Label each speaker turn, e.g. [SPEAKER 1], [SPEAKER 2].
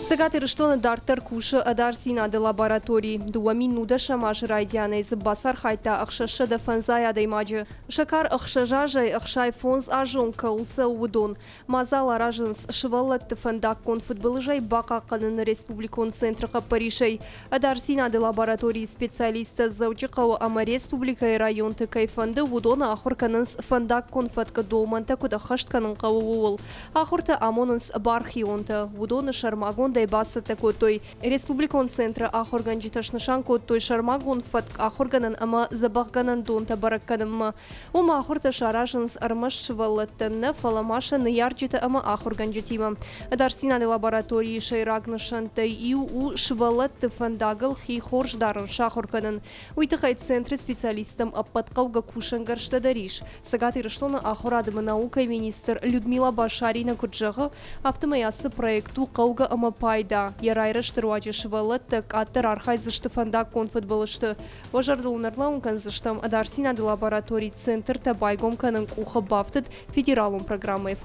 [SPEAKER 1] Цӕгат Ирыстоны дарддӕр кусы ӕдасдзинады лаборатори. 2019 азы райдианӕй дзы бацархайдта 605 адӕймаджы. Сӕкӕр ӕхсӕз азӕй 65 азы онг кӕуыл цӕуы, уыдон. Мадзал аразынц сывӕллӕтты фӕндаггон фыдбылызӕй бахъахъхъӕныны республикон центры хъӕппӕрисӕй. Ӕдасдзинады лабораторийы специалисттӕ Дзӕуджыхъӕуы ӕмӕ республикӕйы районты кӕй фӕнды, уыдоны ахуыр кӕнынц фӕндаггон фӕткы домӕнтӕ куыд ӕххӕст кӕнын хъӕуы, ууыл. Ахуыртӕ амонынц бархионтӕ. Уыдоны сӕрмагондӕй бацӕттӕ кодтой. Республикон центры ахуыргӕнджытӕ снысан кодтой сӕрмагонд фӕтк ахуыргӕнӕн ӕмӕ дзӕбӕхгӕнӕн донтӕ бӕрӕг кӕнынмӕ. Уым ахуыртӕ саразынц ӕрмӕст сывӕллӕттӕн нӕ, фӕлӕ ма сӕ ныййарджытӕ ӕмӕ ахуыргӕнджытимӕ. Ӕдасдзинады лабораторийы сӕйраг нысӕнттӕй иу у сывӕллӕтты фӕндагыл хи хорз дарын сахуыр кӕнын. Уый тыххӕй центры специалисттӕм ӕппӕт хъӕугӕ кусӕнгӕрзтӕ дӕр ис. Цӕгат Ирыстоны ахуырады ӕмӕ наукӕйы министр Людмила Башарина куыд зӕгъы, афтӕмӕй ацы проект у хъӕугӕ ӕмӕ пайда. Йӕ райрӕзты руаджы сывӕллӕттӕ къаддӕр архайдзысты фӕндаггон фыдбылызты. Уӕ зӕрдыл ын ӕрлӕууын кӕндзыстӕм, ӕдасдзинады лабораторийы центртӕ байгом кӕнын къухы бафтыд федералон программӕйы фӕлгӕтты.